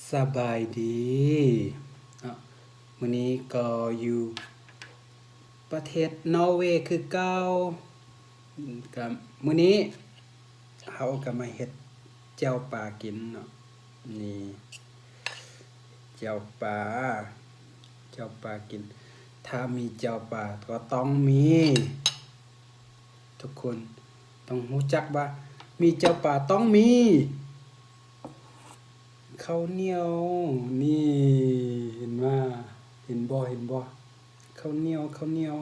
ສະບາຍດີເນາະ, ມື້ນີ້ກໍຢູ່ປະເທດນໍເວຄືເກົ່າ. ກໍມື້ນີ້ເຮົາກໍມາເຮັດແຈ່ວປາກິນເນາະ. ນີ້ ແຈ່ວປາ, ແຈ່ວປາກິນ. ຖ້າມີແຈ່ວປາກໍຕ້ອງມີ ທຸກຄົນຕ້ອງຮູ້ຈັກວ່າມີແຈ່ວປາຕ້ອງມີເຂົ້າໜຽວ. ນີ້ ເຫັນວ່າ ເຫັນບໍ່ ເຫັນບໍ່? ເຂົ້າໜຽວ ເຂົ້າໜຽວ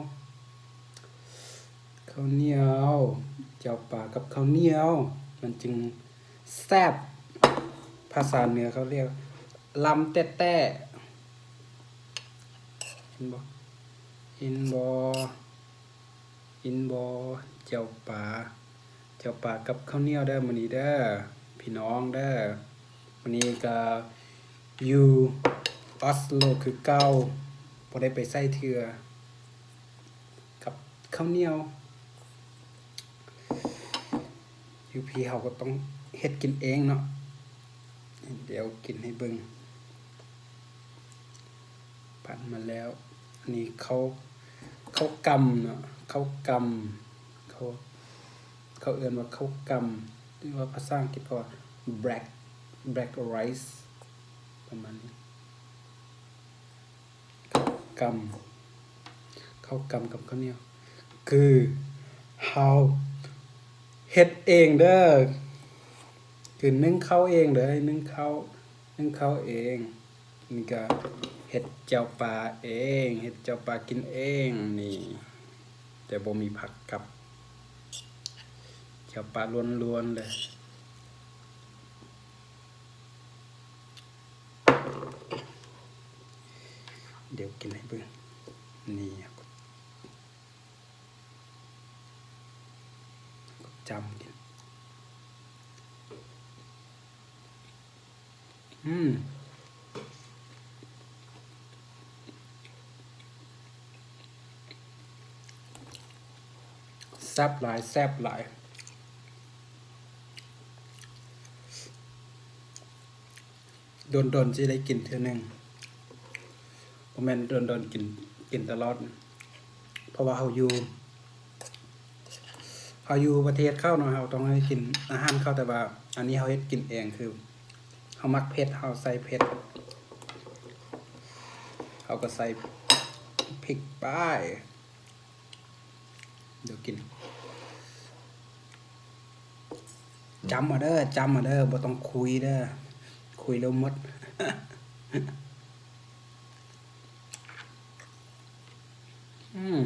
ເຂົ້າໜຽວ, ແຈ່ວປາກັບເຂົ້າໜຽວ ມັນຈຶ່ງແຊບ. ພາສາເໜືອເຂົາຮຽກລຳແຕ້ໆ. ເຫັນບໍ່ ເຫັນບໍ່ ເຫັນບໍ່? ແຈ່ວປາ ແຈ່ວປາກັບເຂົ້າໜຽວເດີ ມື້ນີ້ເດີ ພີ່ນ້ອງເດີ. ມື້ນີ້ກໍຢູ່ອອສໂລຄືເກົ່າ, ບໍ່ໄດ້ໄປໃສເທື່ອ ກັບເຂົ້າໜຽວ. ຢູ່ພີ້ເຮົາກໍຕ້ອງເຮັດກິນເອງເນາະ. ດຽວກິນໃຫ້ເບິ່ງ. ປັ້ນມາແລ້ວ. ອັນນີ້ເຂົ້າ ເຂົ້າກຳເນາະ, ເຂົ້າກຳ ເຂົາ ເຂົາເອີ້ນວ່າເຂົ້າກຳ ຫຼືວ່າພາສາອັງກິດເຂົາວ່າ black black rice ປະມານນີ້. ເຂົ້າກຳ ເຂົ້າກຳກັບເຂົ້າໜຽວ ຄືເຮົາເຮັດເອງເດີ, ຄືໜຶ້ງເຂົ້າເອງເດີ, ໜຶ້ງເຂົ້າ ໜຶ້ງເຂົ້າເອງ. ນີ້ກະເຮັດແຈ່ວປາເອງ, ເຮັດແຈ່ວປາກິນເອງນີ້ ແຕ່ບໍ່ມີຜັກກັບ ແຈ່ວປາລ້ວນໆເລີຍ. ດຽວກິນໃຫ້ເບິ່ງ. ນີ້ ຈ້ຳກິນ. ອືມ ແຊບຫຼາຍ ແຊບຫຼາຍ. ດົນໆຊິໄດ້ກິນເທື່ອໜຶ່ງ, ບໍ່ແມ່ນດົນໆກິນ ກິນຕະຫຼອດ ເພາະວ່າເຮົາຢູ່ ເຮົາຢູ່ປະເທດເຂົາເນາະ ເຮົາຕ້ອງໄດ້ກິນອາຫານເຂົາ, ແຕ່ວ່າອັນນີ້ເຮົາເຮັດກິນເອງ ຄືເຮົາມັກເຜັດ ເຮົາໃສ່ເຜັດ ເຮົາກໍໃສ່ພິກໄປ. ດຽວກິນ. ຈ້ຳເອົາເດີ ຈ້ຳເອົາເດີ ບໍ່ຕ້ອງຄຸຍເດີ ຄຸຍແລ້ວໝົດ. ອືມ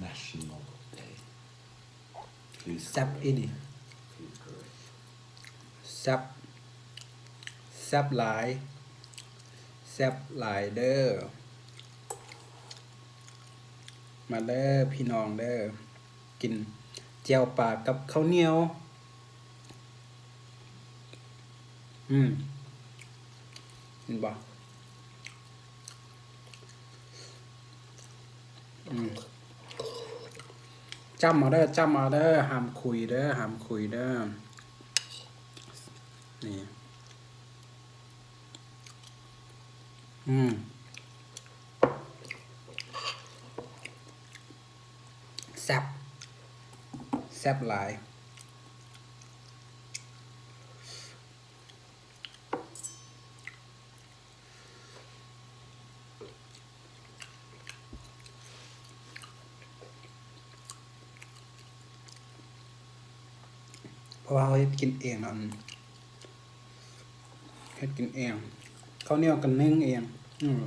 National Day. ແຊບອີ່ຫຼີ ແຊບ ແຊບຫຼາຍ ແຊບຫຼາຍເດີ. ມາເດີພີ່ນ້ອງເດີ ກິນແຈ່ວປາກັບເຂົ້າໜຽວ. ອືມ ເຫັນບໍ່? ອືມ ຈ້ຳເອົາເດີ ຈ້ຳເອົາເດີ ຫ້າມຄຸຍເດີ ຫ້າມຄຸຍເດີ ນີ້. ອືມ ແຊບ ແຊບຫຼາຍ. ເພາະວ່າເຮົາເຮັດກິນເອງເນາະ ເຮັດກິນເອງ ເຂົ້າໜຽວກໍໜຶ້ງເອງ. ອືມ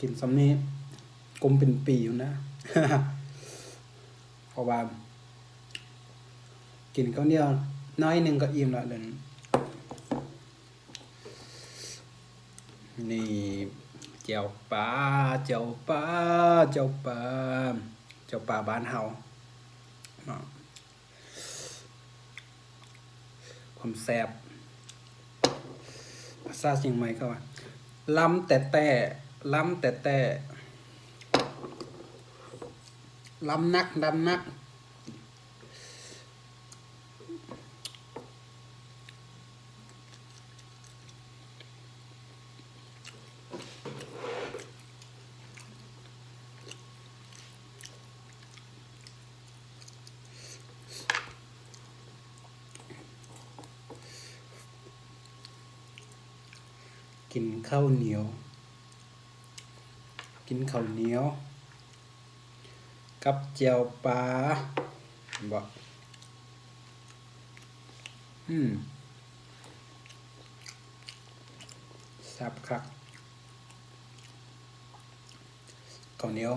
ກິນສ່ຳນີ້ກຸມເປັນປີພຸ້ນນະ ເພາະວ່າກິນເຂົ້າໜຽວໜ້ອຍໜຶ່ງກໍອີ່ມລະເດີ. ນີ້ ແຈ່ວປາ ແຈ່ວປາ ແຈ່ວປາ ແຈ່ວປາບ້ານເຮົາເນາະ. ຄວາມແຊບ ພາສາຊຽງໃໝ່ເຂົາວ່າ ລຳແຕ່ແຕ່ ລຳແຕ່ແຕ່. ລຳໜັກ ລຳໜັກ. ກິນເຂົ້າໜຽວ ກິນເຂົ້າໜຽວກັບແຈ່ວປາ ເຫັນບໍ່? ອືມ ແຊບຄັກ. ເຂົ້າໜຽວ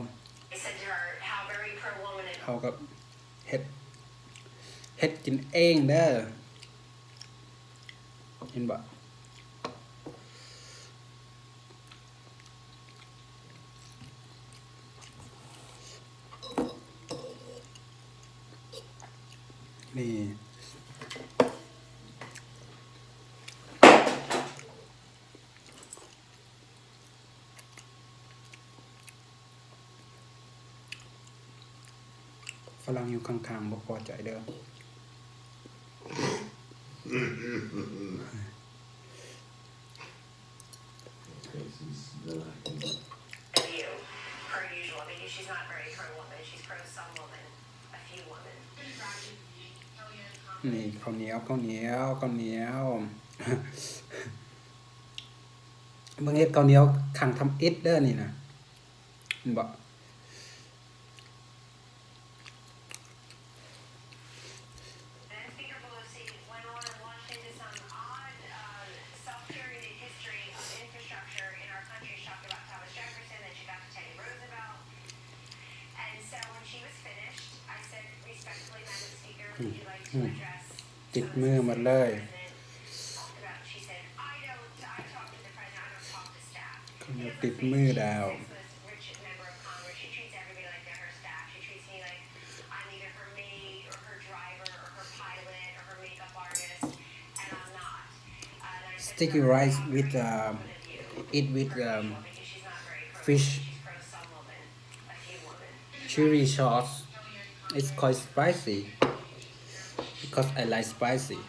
ເຮົາກໍເຮັດ ເຮັດກິນເອງເດີ ເຫັນບໍ່? ນີ້ ຝຣັ່ງຢູ່ຂ້າງໆ ບໍ່ພໍໃຈເດີ. ນີ້ ເຂົ້າໜຽວ ເຂົ້າໜຽວ ເຂົ້າໜຽວ ເບິ່ງເຮັດເຂົ້າໜຽວຄັ້ງທຳອິດເດີນີ້ນະ ເຫັນບໍ່? Speaker, would you like to address some of the concerns that the president, I don't talk to staff. ຕິດມືໝົດເລີຍ ເຂົາຍັງຕິດມືແລ້ວ. She treats everybody like they're her staff. She treats me like I'm either her maid or her driver or her pilot or her makeup artist, and I'm not. Sticky rice with, um, eat with, um, fish. Chili sauce. It's quite spicy because I like spicy.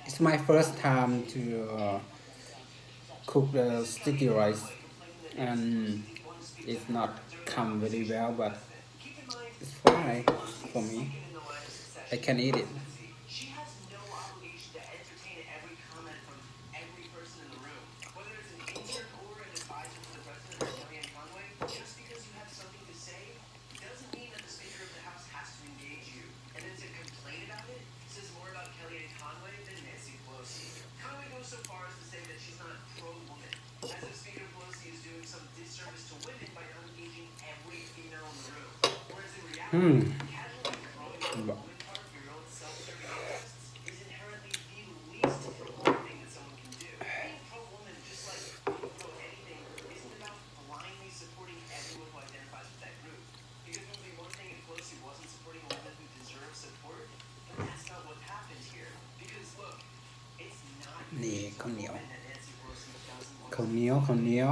It's my first time to, uh, cook the sticky rice, and it's not come very well, but it's fine for me. I can eat it. Hmm. Because look, it's not what happened here. Because look, it's not ນີ້ ເຂົ້າໜຽວ ເຂົ້າໜຽວ ເຂົ້າໜຽວ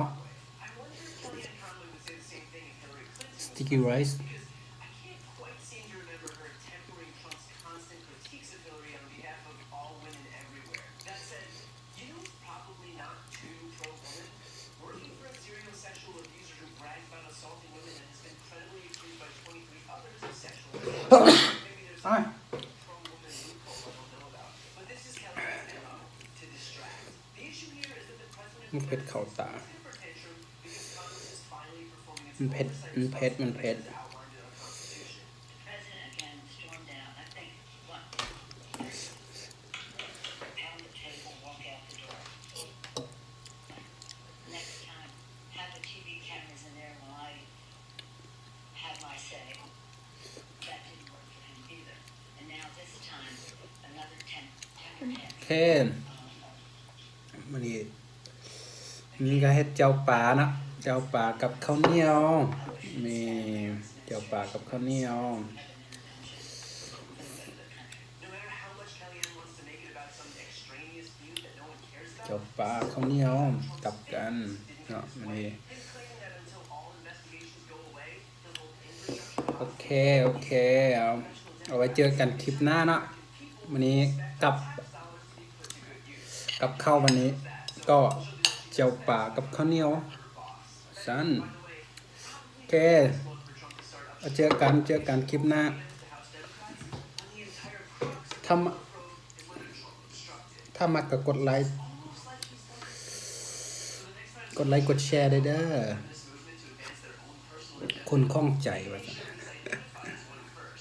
I wonder if Kellyanne Conway would say the same thing if Hillary Clinton was sticky rice. Because I can't quite seem to remember her tempering Trump's constant critiques of Hillary on behalf of all women everywhere. That said, you know who's probably not too pro-woman? Working for a serial sexual abuser who brags about assaulting women and has been credibly accused by twenty-three others of sexual assault. Maybe there's some pro-woman loophole I don't know about. But this is Kellyanne's M O, to distract. The issue here is that the president ມັນເຜັດເຂົ້າຕາ has a temper tantrum because Congress is finally performing its oversight responsibilities as outlined in our Constitution. ໂອເຄ ມື້ນີ້ ນີ້ກໍເຮັດແຈ່ວປາເນາະ ແຈ່ວປາກັບເຂົ້າໜຽວ ນີ້ ແຈ່ວປາກັບເຂົ້າໜຽວ ແຈ່ວປາເຂົ້າໜຽວກັບກັນເນາະ ມື້ນີ້. ໂອເຄ ໂອເຄ ເອົາ ເອົາໄວ້ເຈີກັນຄລິບໜ້າເນາະ. ມື້ນີ້ກັບ ກັບເຂົ້າວັນນີ້ກໍເຈີປາກັບເຂົ້າໜຽວຊັ້ນ. ໂອເຄ ເຈີກັນ ເຈີກັນຄລິບໜ້າ. ຖ້າ ຖ້າມັກກໍກົດໄລ ກົດໄລ ກົດແຊໄດ້ເດີ. ຄົນຂ້ອງໃຈວ່າຊັ້ນ.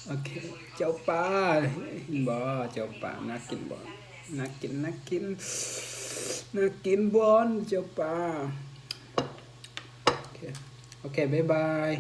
ໂອເຄ ເຈົ້າປາ ເຫັນບໍ່ ເຈົ້າປາ ໜ້າກິນບໍ່ ໜ້າກິນ ໜ້າກິນ ໜ້າກິນບໍ່ ເຈົ້າປາ. ໂອເຄ ໂອເຄ ບາຍບາຍ.